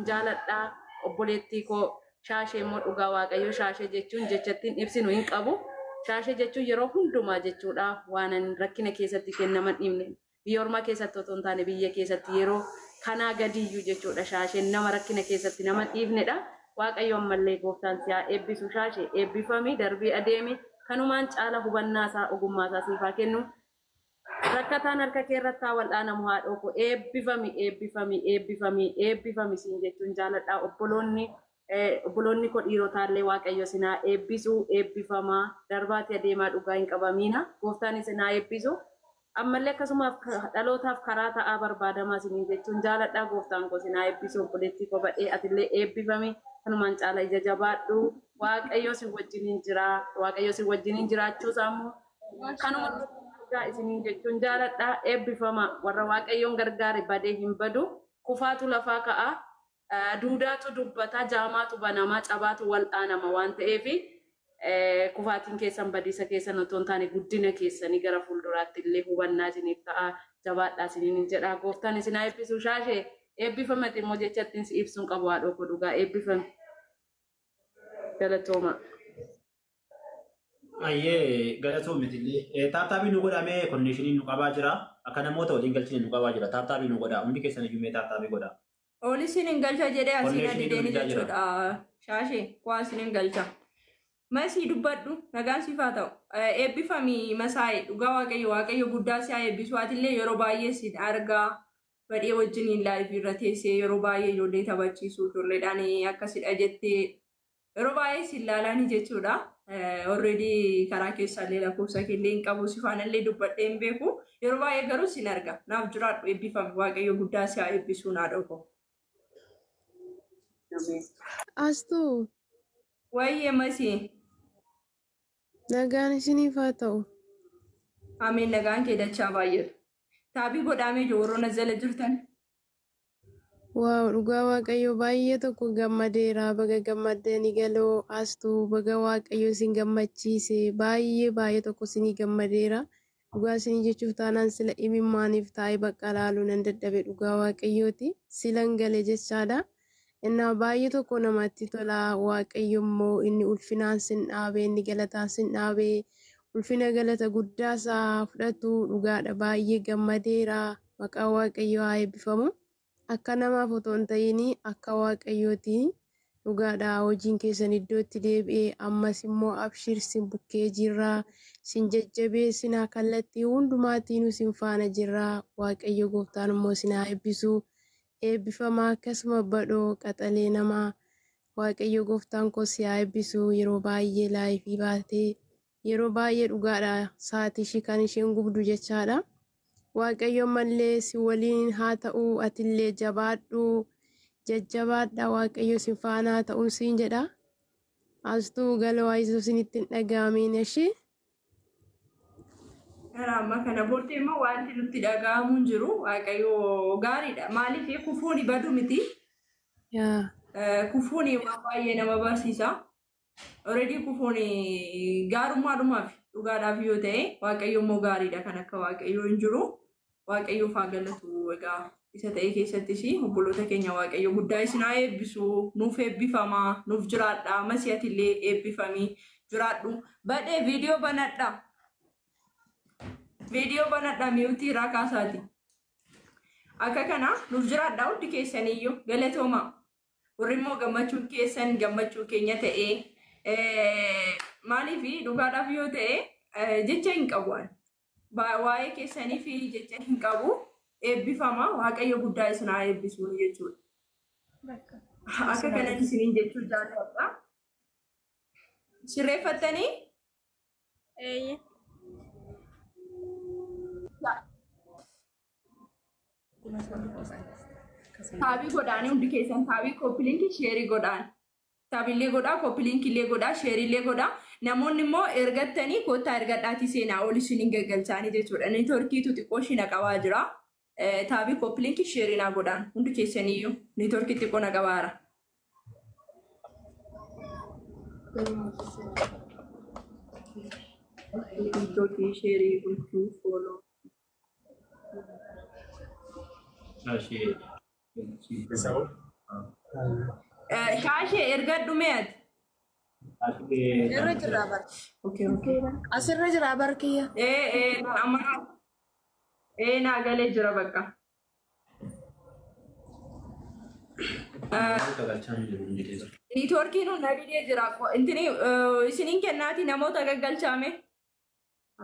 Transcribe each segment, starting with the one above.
jechuun jaaladha. Obboleettii koo Shaashee immoo dhugaa Waaqayyoo Shaashee jechuun jechattiin ibsinu hin qabu. Shaashee jechuun yeroo hundumaa jechuudha waan ani rakkina keessatti kennaman dhiibne. Biyya ormaa keessatti otoo hin taane biyya keessatti yeroo kanaa gadiyyuu jechuudha Shaasheen nama rakkina keessatti nama dhiibnedha. Waaqayyo ammallee gooftaan si haa eebbisu. Shaashee eebbifami, darbii adeemi. Kanumaan caala hubannaa isaa ogummaa isaa siif haa kennu. Rakkataan harka kee irratti haa wal'aanamu haadhoo koo. Eebbifami, eebbifami, eebbifami, eebbifami siin jechuun jaaladha. Obboloonni obboloonni koo dhiirotaallee Waaqayyo isin haa eebbisu, eebbifamaa, darbaati adeemaa, dhugaa hin qabamiina. Gooftaan isin haa eebbisu. Ammallee akkasumaaf dhalootaaf karaa ta'aa barbaadamaa isiniin jechuun jaaladha. Gooftaan koo isin haa eebbisu. Obboleettii koo badhee atillee eebbifami. Kanumaan caala ija jabaadhu. Waaqayyo si wajjiniin jira. Waaqayyo si wajjiniin jiraachuu isaa immoo kanuma argaa isiniin jechuun jaaladha. Eebbifama. Warra Waaqayyoon gargaare badee hin badu. Kufaatu lafaa ka'a. Duudaatu dubbata. Jaamaatu banamaa. Cabaatu wal'aanama waan ta'eef kufaatiin keessan badiisa keessan otoo hin taane guddina keessanii gara fuulduraatti illee hubannaa isiniif ta'a. Jabaadhaa isiniin jedha. Gooftaan isin haa eebbisu. Shaashee eebbifamate immoo jecha ittiin si ibsuun qabu haadhoo koo, dhugaa eebbifame. Galatooma. Ayyee, galatoomitillee. Tap tapii nu godhamee connectioniin nu qabaa jira. Akka namoota waliin galchine nu qabaa jira. Tap tapii nu godhaa. Hundi keessan iyyuu mee tap tapii godhaa. Oli isinin galcha jedhee asiin Connectioniin nu adideeni didaa jira. jechuudha. Shaashee waa isinin galcha. Masii, dubbadhu, nagaan siif haa ta'u. Eebbifami Masaa'e, dhugaa Waaqayyo, Waaqayyo guddaa si haa eebbisu. Atillee yeroo baay'ee sin argaa, badhee wajjiniin liveii irra teessee yeroo baay'ee ijoollee taphachiisu, ijoolleedhaan akkasidha jettee yeroo baay'ee sin laalanii jechuudha. Already karaa keessaallee lakkoofsa keellee hin qabu, si faanallee dubbadhee hin beeku. Yeroo baay'ee garuu sin arga. Naaf jiraadhu, eebbifami, Waaqayyo guddaa si haa eebbisu naa dhoko. Astuu. Wayyee Masii. Nagaan isiniif haa ta'u. Ameen, nagaan kee dachaa baay'atu. Tapii godhaamee jiru warroonni as jala jirtan. Wow, dhugaa Waaqayyo baay'ee tokko gammadeera. Baga gammaddanii galoo Astuu, baga Waaqayyo isin gammachiise. Baay'ee baay'ee tokko isinii gammadeera. Dhugaa isinii jechuuf taanaan sila imimmaaniif taa'ee bakka laaluu nan dadhabe, dhugaa Waaqayyooti. Silan gale jechaadha. Innaa baay'ee tokko namatti tola. Waaqayyo immoo inni ulfinaan sin dhaabee, inni galataan sin dhaabee, ulfina galata guddaa isaa fudhatu. Dhugaadha, baay'ee gammadeera. Maqaan Waaqayyoo haa eebbifamu. Akka namaaf otoo hin ta'in akka Waaqayyooti. Dhugaadha, hojiin keessan iddootti deebi'ee ammas immoo abshir, sin bukkee jirra. Sin jajjabeessinaa, kallattii hundumaatiinuu sin faana jirra. Waaqayyo gooftaan immoo sin haa eebbisu. Eebbifamaa. Akkasuma badhoo qaxalee namaa, Waaqayyo gooftaan koo si haa eebbisu. Yeroo baay'ee liveii baatee yeroo baay'ee dhugaadha sa'aatii ishii kan isheen gubdu jechaadha. Waaqayyo ammallee si waliin haa ta'u, atillee jabaadhu, jajjabaadha, Waaqayyo si faana haa ta'u siin jedha. Astuu, galoo, ayisuu isinitti hin dhaga'amiin ishee. Gara amma kana booddee immoo wanti nutti dhaga'amu hin jiru. Waaqayyo gaariidha. Maaliif, kufuun badu miti. Yaa. Kufuun waan baay'ee nama barsiisa. Already kufuun gaarummaadhumaaf, dhugaadhaaf yoo ta'e, Waaqayyo immoo gaariidha, kan akka Waaqayyo hin jiru. Waaqayyoof haa galatu. Egaa isa ta'e keessattis obboloota keenya Waaqayyo guddaa isin haa eebbisu. Nuuf eebbifamaa, nuuf jiraadha. Masii, atillee eebbifamii jiraadhu. Badhee, viidiyoo banadha. Viidiyoo banadha, muteii irraa kaasaati. Akka kana nuuf jiraadha hundi keessaniyyuu, galatooma. Warri immoo gammachuun keessan gammachuu keenya ta'ee, maaliif, dhugaadhaaf yoo ta'e jecha hin qabu ani. Waa'ee keessanii fi jecha hin qabu. Eebbifama, Waaqayyo guddaa isin haa eebbisu jechuudha. Akka kanan isiniin jechuu jaalladha. Sirreeffattanii? Eeyyee. Tapii godhaanii hundi keessan, tapii, copy linkii, shareii godhaan. Tapiillee godhaa, copy linkiillee godhaa, shareiillee godhaa. Namoonni immoo ergattanii koottaa ergadhaatii seenaa, ol isiniin gaggalchaanii jechuudha. Networkiitu xiqqoo ishii na qabaa jira. Tapii, copy linkii, shareii naa godhaan hundi keessaniyyuu, networkii xiqqoo na qabaara. TikTokii shareii gochuu, follow. Ishee. Isa Shaashee ergadhu mee ati? Irra jira bar. Okay, okay. Asirra jira bar kiyya. Ee amma naa galee jira bakka. Niitoorkiin hun didee jira. Intini isiniin kennaati namoota gaggalchaame.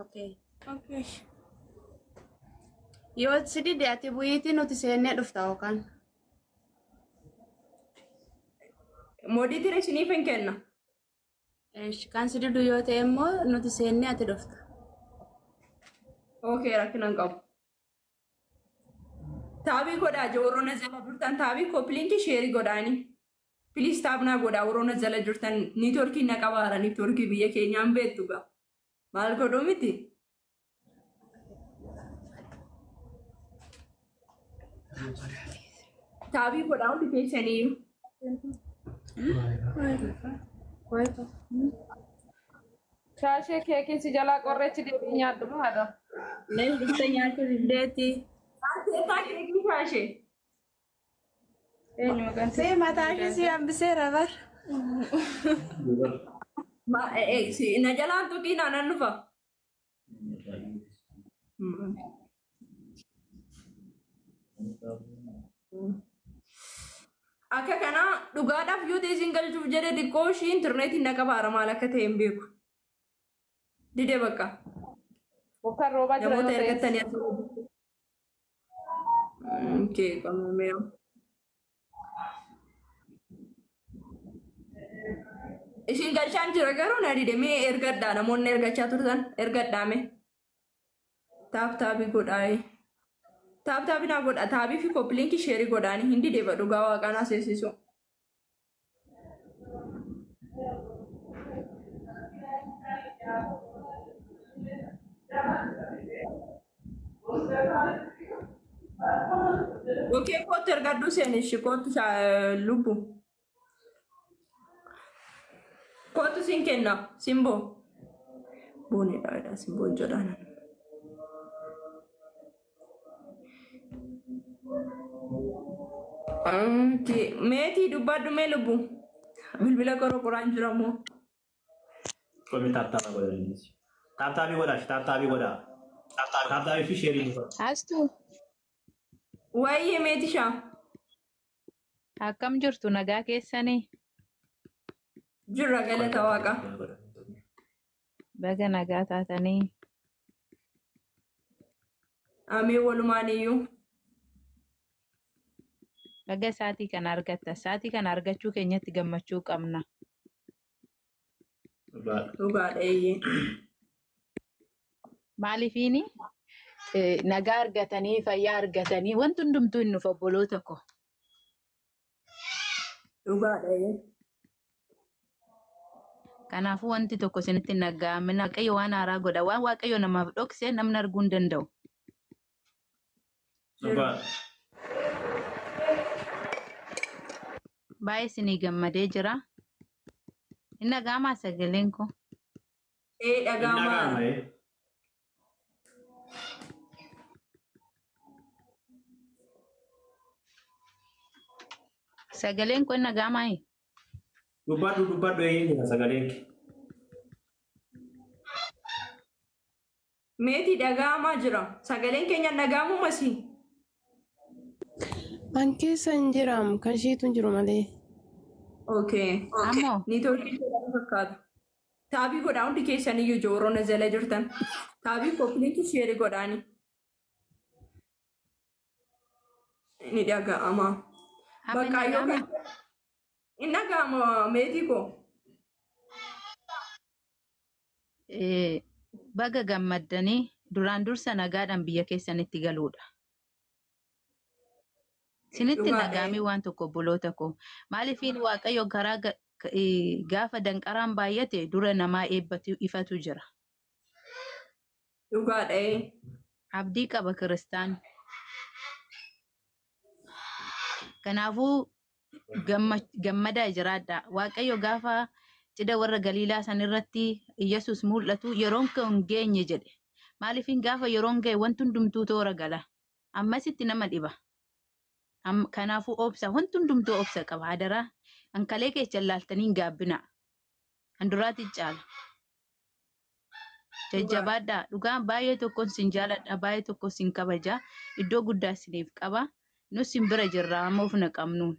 Okay. Okay. Yoo si dide ati bu'iitii nuti seennee dhufta yookaan. Moodiitiin isiniif hin kenna. Eesh, kan si didu yoo ta'e immoo nuti seennee ati dhufta. Okay, rakkina hin qabu. Taabii godhaa jiru warroonni jala jirtan taabii koppiliinkii sheerii godhaani. Piliis taabnaa godhaa warroonni jala jirtan niitoorkii na qabaara niitoorkii biyya keenyaan beektu gaa. Maal godhuu miti? Taabii godhaa hundi keessaniiyyuu. Shaashee keekiin si jalaa qorreechi deebii nyaadhu maadha. Lees dhuftee nyaachuu diddeeti. Anteetaa keekii shaashee. Eenyu maqaan See mataa ishee si hambiseera bar. Na jalaan tuqii naanan dhufa. Akka kanaa dhugaadhaaf yoo ta'e isin galchuuf jedhe xiqqoo ishii intarneetiin na qabaara maal akka ta'e hin beeku. Didee bakka. Bokkaan roobaa jira Namoota yoo ta'e. ergattanii asirra. Okay, qabamee. Isin galchaan jira garuu na dide mee ergadhaa namoonni ergachaa turtan ergadhaa mee. Taap taabii godhaa. Taap taabii naa godha taabii fi koppiliinkii sheerii godhaanii hin dide dhugaa waaqaan aseessisu. Okay, kootu ergadhu seenishi kootu lubbu. Kootu siin kenna simboo. Boonidha simboon jedhaan. Okay, meetii dubbadhu mee lubbu. Bilbila qorqoraan jira moo? Qomi taaptaapaa godha. Taaptaabii godhaa taaptaabii godhaa. Taaptaabii fi sheerii godhaa. Astu Wayyee meetishaa. akkam jirtu nagaa keessanii? Jirra galata waaqa. Baga nagaa taatanii. Amee walumaan iyyuu. Baga sa'aatii kana argatta. Sa'aatii kana argachuu keenyatti gammachuu qabna. Dhugaadha eeyyee. Maaliifiini nagaa argatanii fayyaa argatanii wanti hundumtuu hin nuuf obboloota ko. Dhugaadha eeyyee. Kanaafuu wanti tokko isinitti hin dhaga'amin. Waaqayyo waan haaraa godha. Waan Waaqayyo namaaf dhokse namni arguu hin danda'u. Baay'ee isinii gammadee jira. Hin dhaga'amaa sagaleen koo? Ee dhaga'amaa. Sagaleen koo hin dhaga'amaa? Dubbadhu dubbadhu eeyyee jira sagaleen kee. Meetii dhaga'amaa jira. Sagaleen keenya dhaga'amu masii. An keessa hin jiraam kan isheetu hin jiru malee. Okay. Ammoo Niitoorkii jedhamu fakkaata. Taabii godhaa hundi keessan iyyuu joorona jala jirtan. Taabii koppiliinkii sheerii godhaani. Ni dhaga'ama. amma hin Bakka yoo dhaga'amaa? kan hin dhaga'ama meetii koo. Baga gammaddanii duraan dursa nagaadhaan biyya keessanitti galuudha. Isinitti Dhugaadha. dhaga'amee waan tokko obboloota koo. Maaliifiin Waaqayyo karaa gaafa danqaraan baay'ate dura namaa eebbatu ifatu jira. Dhugaadha. Abdii qaba kiristaan. Kanaafuu gammadaa jiraadha. Waaqayyo gaafa cidha warra Galiilaa san irratti Iyyasuus mul'atu yeroon kan hin geenye jedhe. Maaliifin gaafa yeroon ga'e wanti hundumtuu toora gala. Ammasitti nama dhiba. Kanaafuu obsa wanti hundumtuu obsa qaba hadaraa. Ankalee keessa laaltanii hin gaabbinaa. Handuraatti caala. Jajjabaadhaa. Dhugaan baay'ee tokkoon sin jaaladha. Baay'ee tokko sin kabaja. Iddoo guddaa isiniif qaba. Nus sin bira jirra amma of na qabnuun.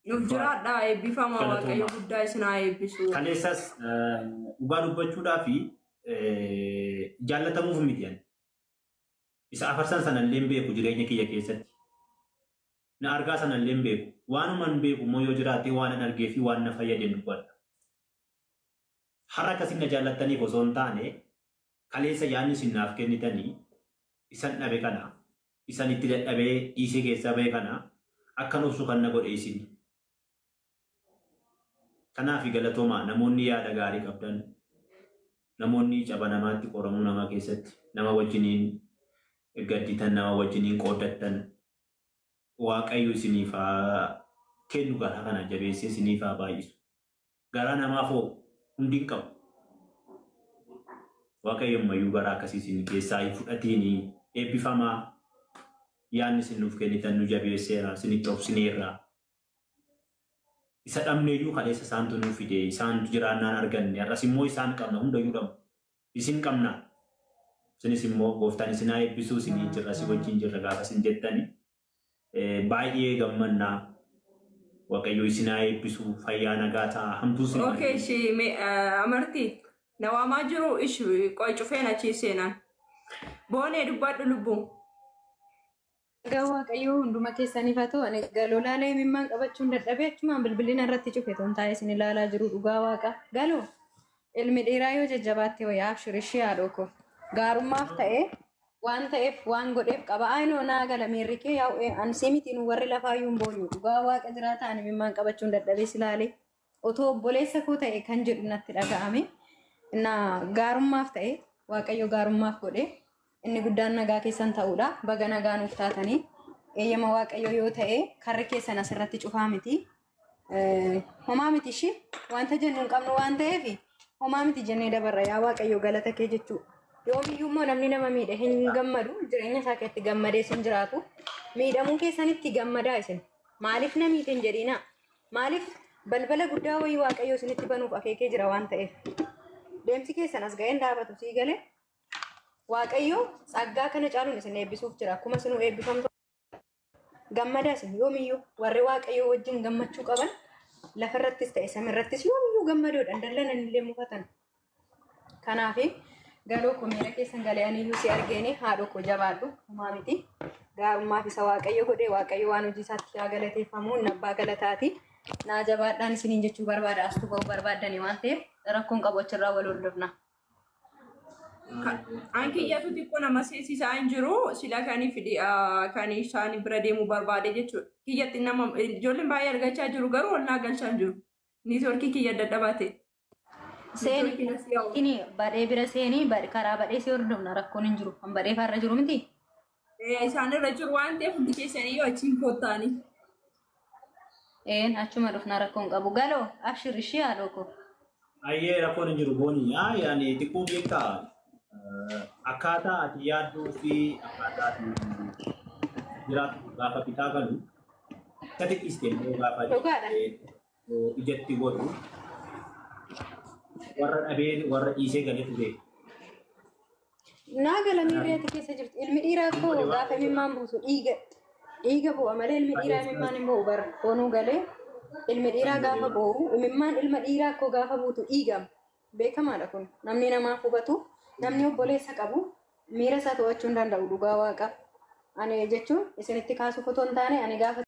Nuuf jiraadhaa eebbifama Waaqayyo guddaa isin haa eebbisu. Kaleessas dhugaa dubbachuudhaa fi jaallatamuuf miti ani. Isa afarsan sanallee hin beeku jireenya kiyya keessatti. Na argaa sanallee hin beeku. Waanuma hin beeku immoo yoo jiraate waan an argee fi waan na fayyadeen dubbadha. Har'a akkasiin na jaallattaniif osoo hin taane kaleessa yaadni isin naaf kennitanii isan dhabe kana isan itti dadhabee dhiisee keessaa bahe kana akkan obsu kan na godhe isin. Kanaaf galatoomaa namoonni yaada gaarii qabdan namoonni caba namaatti qoramuu namaa keessatti nama wajjiniin gadditan nama wajjiniin qooddattan Waaqayyo isiniif haa kennu garaa kana jabeessee isiniif haa baay'isu. Garaa namaaf hoo hundi hin qabu. Waaqayyo ammayyuu garaa akkasii isin keessaa hin fudhatiini eebbifamaa yaadni isin nuuf kennitan nu jabeesseera isinitti obsineerra. Isa dhabneeyyuu kaleessa isaantu nuuf fide isaantu jiraannaan arganne har'as immoo isaan qabna hundayyuu dhabnu isin qabna. Isinis immoo gooftaan isin haa eebbisuu isinii jirra si wajjin jirra gaafa isin jettani. Baay'ee gammannaa Waaqayyo isin haa eebbisu fayyaa nagaa ta'a hamtuu isin Okay, ishii amartii na waamaa jiru ishi qoy cufeen achii seenaan. Boonee dubbadhu lubbuu. Nagaa Waaqayyoo hunduma keessaniif haa ta'u. Ani galoo laalee imimmaan qabachuun dadhabee achumaan bilbilina irratti cufe toon taa'ee isin ilaalaa jiru dhugaa waaqa. Galoo ilmi dhiiraa yoo jajjabaatte wayyaa abshir ishee haadhoo koo. Gaarummaaf ta'ee waan ta'eef waan godheef qaba. Ayinoo naa gala miirri kee yaa'u ansii miti nu warri lafaayyuu hin boonyu. Dhugaa waaqa jiraata ani imimmaan qabachuun dadhabee si ilaalee otoo obboleessa koo ta'e kan jedhu natti dhaga'ame. Na gaarummaaf ta'e Waaqayyo gaarummaaf godhe inni guddaan nagaa keessan ta'uudha. Baga nagaa nuuf taatanii eeyyama Waaqayyo yoo ta'e karri keessan asirratti cufaa miti. Homaa miti ishii wanta jennu hin qabnu waan ta'eef homaa miti jennee dabarra yaa Waaqayyo galata kee jechuudha. Yoomiyyuu immoo namni nama miidhe hin gammadu jireenya isaa keessatti gammadee sin jiraatu. Miidhamuu keessanitti gammadaa isin. Maaliif na miite hin jedhinaa. Maaliif balbala guddaa wayii Waaqayyo isinitti banuuf akeekee jira waan ta'eef. Deemsi keessan as ga'een dhaabatu sii galee Waaqayyo tsaggaa kana caaluun isin eebbisuuf jira. Akkuma isinuu eebbifamtu gammadaa isin yoomiyyuu warri Waaqayyo wajjin gammachuu qaban lafarrattis ta'e samiirrattis yoomiyyuu gammadoodha. Dallanan illee mufatan. Kanaaf galoo koo miira keessan galee aniyyuu si argeeni haadhoo koo jabaadhu homaa miti. Gaarummaaf isa Waaqayyo godhe Waaqayyo waan hojii isaatti haa galateeffamu inni abbaa galataati. Naa jabaadhaan isiniin jechuu barbaada astuu ba'uu barbaaddani waan ta'eef rakkoon qabu achirraa wal hordofna. An kiyyatu xiqqoo nama seesisaa hin jiru sila kan fide kan isaan bira deemuu barbaade jechuudha. Kiyyatti nama ijoolleen baay'ee argachaa jiru garuu ol naa galchaa hin jiru. Niitworkii kiyya dadhabate. Seeni kini badhee bira seeni karaa badhee si hordofna rakkoon hin jiru. Kan badhee farra jiru miti. Isaan irra jiru waan ta'eef hundi keessanii achiin kottaanii. Een achuma dhufna rakkoon qabu. Galoo abshir ishee haadhoo koo. Ayyee rakkoon hin jiru booni. Yaani xiqqoo beektaa akkaataa ati yaadduu fi akkaataa ati jiraattu gaafa bitaa galu isa xiqqiste immoo gaafa ijatti godhu warra dhabee warra dhiisee galetu beeka. Naa gala miirri ati keessa jirtu. Ilmi dhiiraa koo gaafa imimmaan buusu dhiiga bu'a malee ilmi dhiiraa imimmaan hin bu'u bara. Boonuu galee ilmi dhiiraa gaafa boo'u imimmaan ilma dhiiraa koo gaafa buutu dhiigama. Beekamaadha kun. Namni namaaf hubatu namni obboleessa qabu miira isaa to'achuu hin danda'u dhugaa waaqa. Ani jechuun isinitti kaasuuf otoo hin taane ani gaafa